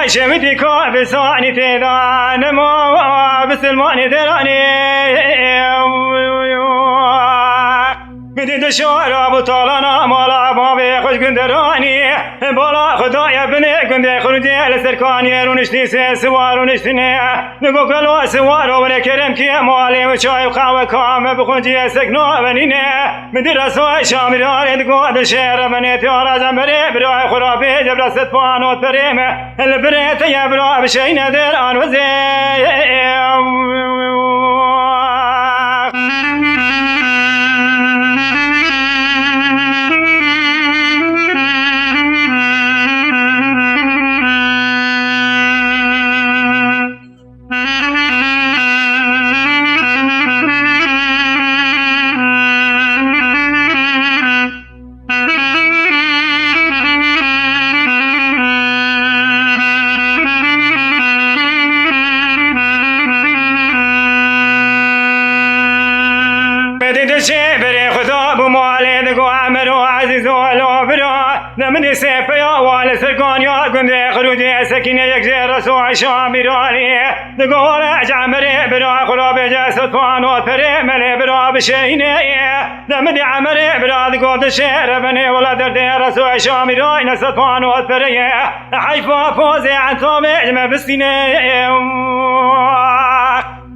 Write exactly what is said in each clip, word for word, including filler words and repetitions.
Şevitî ka bi sanî têda nemo, bisilmanî deranê. Gidî di şara bu talana mala bavê xweş gunderanî. Bala Xwedaya binê gundê xurûcê li ser kaniyê rûniştî sê siwar rûniştine. Digo gelo siwaro were kerem kî malê û çay û qahwe ka me bixwin ciyê sekno venîne. Min dî reso şamîranê digo di şêre venê tiyara zemerê birayê xwe ra bêje bira sed panot perê me. Li birê te ye bira bişeyne der an wezê. Medî diçe berê xwe da bû malê, digo Emer û Ezîz û Elo bira. Demidî sê peya wa li ser kaniya gundê Xirûcê Sekîne yek jê reso Şamîranî. Digo were Emerê bira xwe ra bêje sed panot perê melê bira bişeyne. Demidî Emerê bira digo di şêre benê wela derdê reso Şamîranî ne sed panot perê ye. Heyfa pozê entabê me bistîne.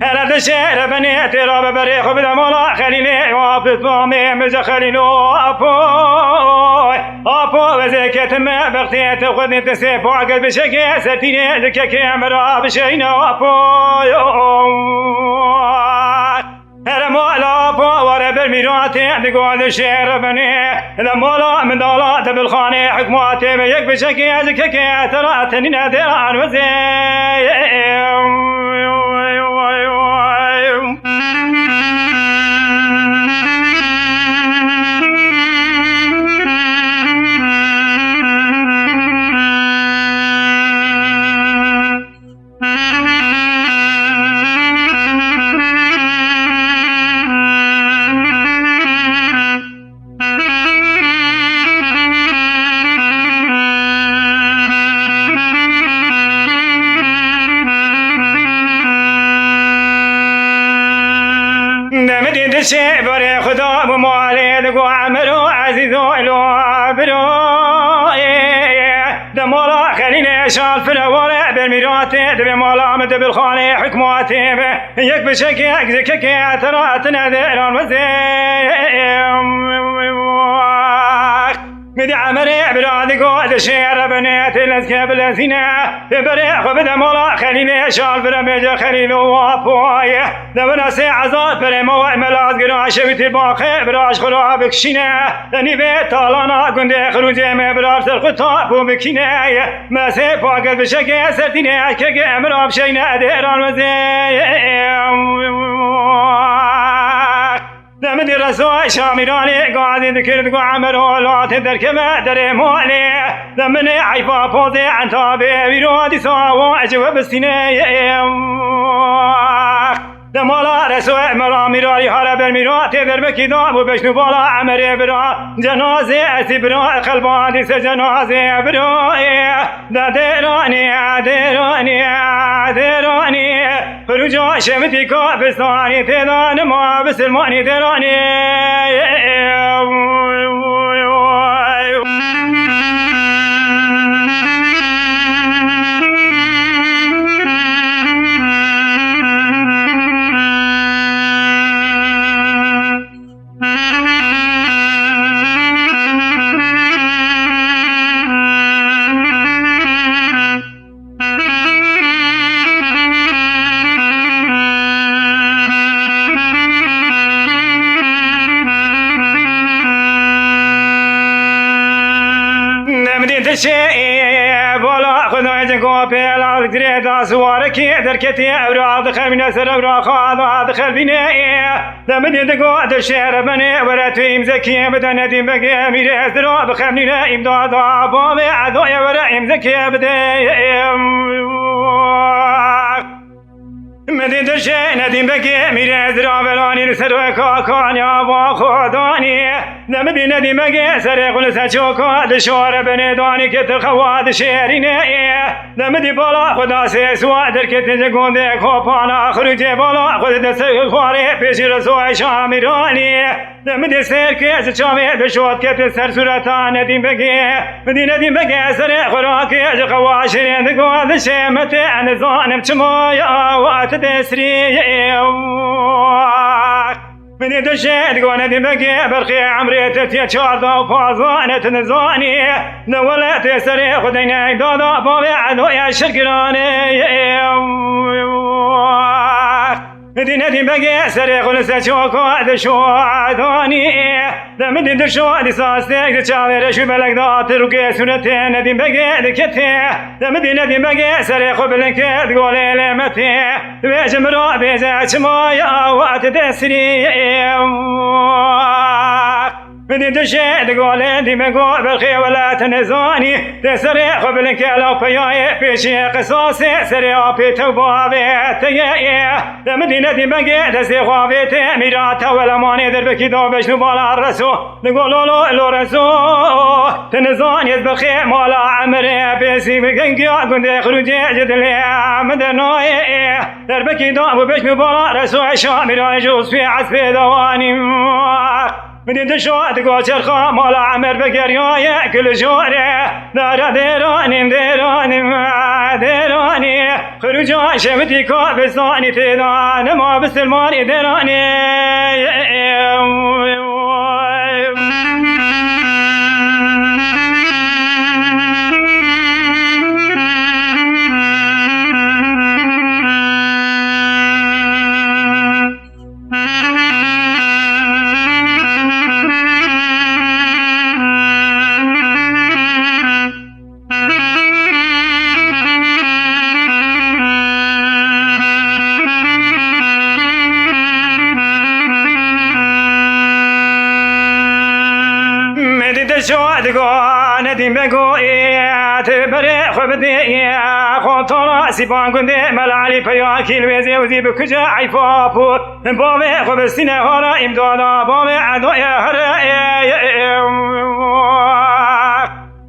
Hele di şêre benê têra be berê xwe bide mala Xelîlê, wa pitamê mirce Xelîlo apoy. Apo wezê ketime bextê te xwedê te sê po agel bişekê sertînê di kekê mira bişeyne apoy. Here mala apo ware ber mîratê digo di şêre benê. Hele mala min dala te bilxanê hikmatê ve yek bişekê ez kekê te ra tenîne dêran wezê. Demidî diçe berê xwe da bû malê, digo Emer û Ezîz û Elo bira. De mala Xelîlê şal fire ware ber mîratê, divê mala min di bilxanê hikmatê be. Yek bişekê yek zikekê te ra tine dêran wezê. Gidî Emerê bira digo di şêre benê tê lezke bilezîne. Pê berê xwe bide mala Xelîlê şal bire bêje Xelîlo wa poye. De bira sê hezar perê me we me laz gira şevî tê baxê bira ji xwe ra bikişîne. De nîvê talana gundê Xirûcê me bira ser xwe ta bû bikîne. Me sê paket bişekê sertînê kekê emir avşeyne dêran wezê. Demidî reso Şamîranê gazî dikir, digo Emer olatê derkeve derê malê. Deminê eyfa pozê entabê vîro dîsa wa ecî we bistîne. Demala reso Emer a mîrarî hare ber mîra tê derbekî da bû beşnû bala Emerê bira. Cenazê esî bira qelba dîse cenazê bira. De dêranê, dêranê, dêranê. Xirûca şevitî ka bistanê têda nima bisilmanî dêranê. Demdî dişê bala Xwedayê cin go pêla girê da siwarekî derketî ewra dixelbîne ser ewra xada dixelbîne. Demidî digo di şêre benê were tu îmzekî bide Nedîm Begê mîrê zira bixemnîne îmdada bavê Edoyê were îmzekî bide. Min dî dişê Nedîm Begê mîrê ziravelanî li ser weka kanî ava xwe danî. De min dî Nedîm Begê serê xwe li ser çoka dişore binê danî ketir xewa dişêrînê. De min dî bala xwe da sê siwa derketin ji gundê Kopana Xirûcê bala xwe dide ser xwarê pêşî Resoyê Şamîranî. De min dê sêr ke ji çavê bi şot ketin ser sureta Nedîm Begê. Min dî Nedîm Begê serê xwe rakê ji xewa şirên digot dişê me tê, ez nizanim çima ya wa tu dê sirî. Min dî dişê digot Nedîm Begê berxê emrê te tiye çarda û pazdane tu nizanî. Ne wele tê serê xwe deyney dada bavê Edoya şirgiranê. Nedî Nedîm Begê serê xwe li ser çoka dişodanî. De min dî dişo dîsa stêk di çavê reş û belek de atir û kê sûretê Nedîm Begê diketê. De min dî Nedîm Begê serê xwe bilind kir digolê lê metê. Divê ji min re bêje çima ya wa tu dê sirî. Min dî dişê digolê dî me got berxê wele tu nizanî. Tê serê xwe bilind ke law peyayê pêşiyê qisasê serê apê tew bavê te ye. De min dî Nedîm Begê destê xwe avêtê mîra te welemanê derbekî da beşnû bala Reso. Digo lolo lo Reso. Tu nizanî ez berxê mala Emirê pêsî bi gengiya gundê Xirûcê ji dilê min dernayê. Derbekî da bû beşnû bala Reso eşa mîra ji usfê espê dawanî. Min dî dişo digo çerxa mala Emer vegeriyaye ki li jorê. Dara dêranî, dêranî, dêranî. Xirûca şewitî ka bizanî têda nema bisilmanî dêranî. Medî de şo digo Nedîm Bego ê, tu berê xwe bidê ê, xwe tona Sîpan gundê Mela Elî peyakî li wêzê wizî bikuje eyfa pû. Bavê xwe bi sîne hara îmdada, bavê Edoyê here ê.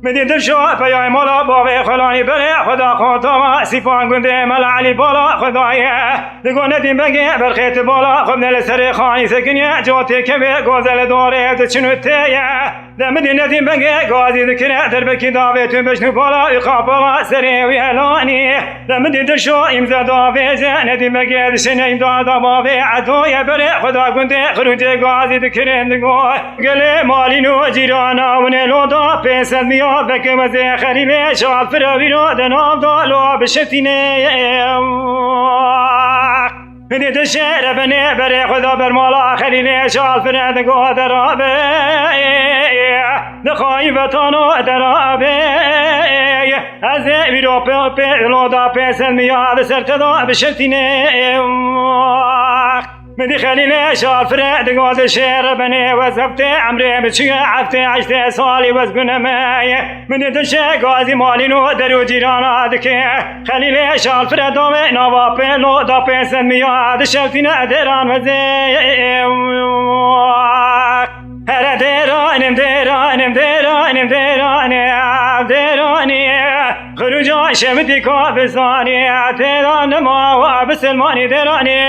Min dî din şo peyay mala bavê xwe lanî berê xwe da xwe tava Sîpan gundê Mela Elî bala xwe daye. Digo Nedîm Begê berxê tu bala xwe bine li serê xanî sekiniye, cotê kevê goze li dorê tu çin û tê ye. De min dî Nedîm Begê gazî dikire derbekî davê tu bişnû bala wî xapava serê wî helanî. De min dî dişo îmze da vêje Nedîm Begê dişine îmda da bavê Edo ye berê xwe da gundê Xirûcê gazî dikirin digo. Gelê malîn û cîrana winê lo da pê sed miya veke wezê Xelîlê şal fira wîro de nav da lo bişetîne. Hidê de şehre benê berê xwe da bermala Xelîlê şal fira de go derabe. Dixayî vetano derabe. Ez ê wîro pê, pê, lo da pê sed miya li ser te da bişewtîne. Min dî Xelîlê şafire digo di şêre benê wez heftê emrê biçûye heftê heştê salî wez gune me ye. Min dî di şê gazî malîn û der û cîrana dike. Xelîlê şafire dawê nava pê lo da pê sed miya dişewtîne dêran wezê. Here dêranim, dêranim, dêranim, dêranim, dêranî. Xirûca şevitî ka bizanî, têra nema wa bisilmanî dêranî.